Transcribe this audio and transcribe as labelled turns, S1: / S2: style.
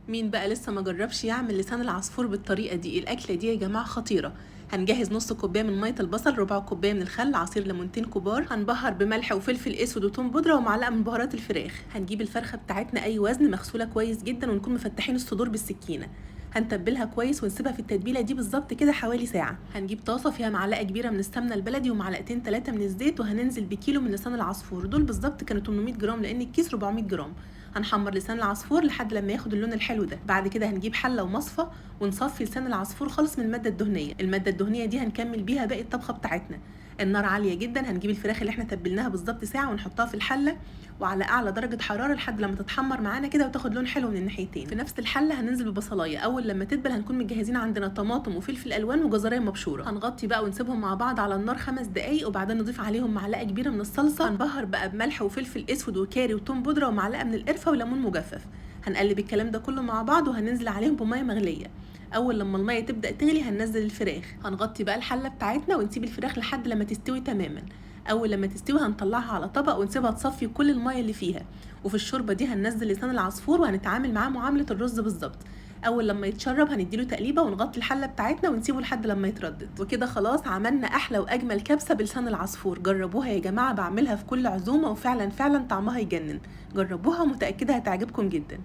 S1: مين بقى لسه ما جربش يعمل لسان العصفور بالطريقة دي؟ الاكلة دي يا جماعة خطيره. هنجهز نص كوباية من مية البصل، ربع كوباية من الخل، عصير ليمونتين كبار، هنبهر بملح وفلفل اسود وثوم بودره ومعلقة من بهارات الفراخ. هنجيب الفرخه بتاعتنا اي وزن، مغسوله كويس جدا، ونكون مفتحين الصدور بالسكينة. هنتبلها كويس ونسيبها في التتبيله دي بالظبط كده حوالي ساعة. هنجيب طاسه فيها معلقه كبيرة من السمنة البلدي ومعلقتين 3 من الزيت، وهننزل بكيلو من لسان العصفور. دول بالظبط كانوا 800 جرام لان الكيس 400 جرام. هنحمر لسان العصفور لحد لما ياخد اللون الحلو ده. بعد كده هنجيب حله ومصفى ونصفي لسان العصفور خالص من المادة الدهنية. المادة الدهنية دي هنكمل بيها باقي الطبخة بتاعتنا. النار عالية جدا. هنجيب الفراخ اللي احنا تبلناها بالظبط ساعة ونحطها في الحلة وعلى اعلى درجه حرارة لحد لما تتحمر معانا كده وتاخد لون حلو من الناحيتين. في نفس الحلة هننزل ببصلايه. اول لما تدبل هنكون مجهزين عندنا طماطم وفلفل الوان وجزريه مبشوره. هنغطي بقى ونسيبهم مع بعض على النار 5 دقايق، وبعدين نضيف عليهم معلقه كبيرة من الصلصه. هنبهر بقى بملح وفلفل اسود وكاري وتوم بودره ومعلقة من القرفه وليمون مجفف. هنقلب الكلام ده كله مع بعض وهننزل عليهم بميه مغليه. اول لما المية تبدا تغلي هننزل الفراخ. هنغطي بقى الحلة بتاعتنا ونسيب الفراخ لحد لما تستوي تماما. اول لما تستوي هنطلعها على طبق ونسيبها تصفي كل المية اللي فيها. وفي الشوربة دي هننزل لسان العصفور وهنتعامل معاه معاملة الرز بالظبط. اول لما يتشرب هنديله تقليبه ونغطي الحلة بتاعتنا ونسيبه لحد لما يتردد. وكده خلاص عملنا احلى واجمل كبسة بلسان العصفور. جربوها يا جماعة، بعملها في كل عزومة وفعلا فعلا طعمها يجنن. جربوها ومتاكده هتعجبكم جدا.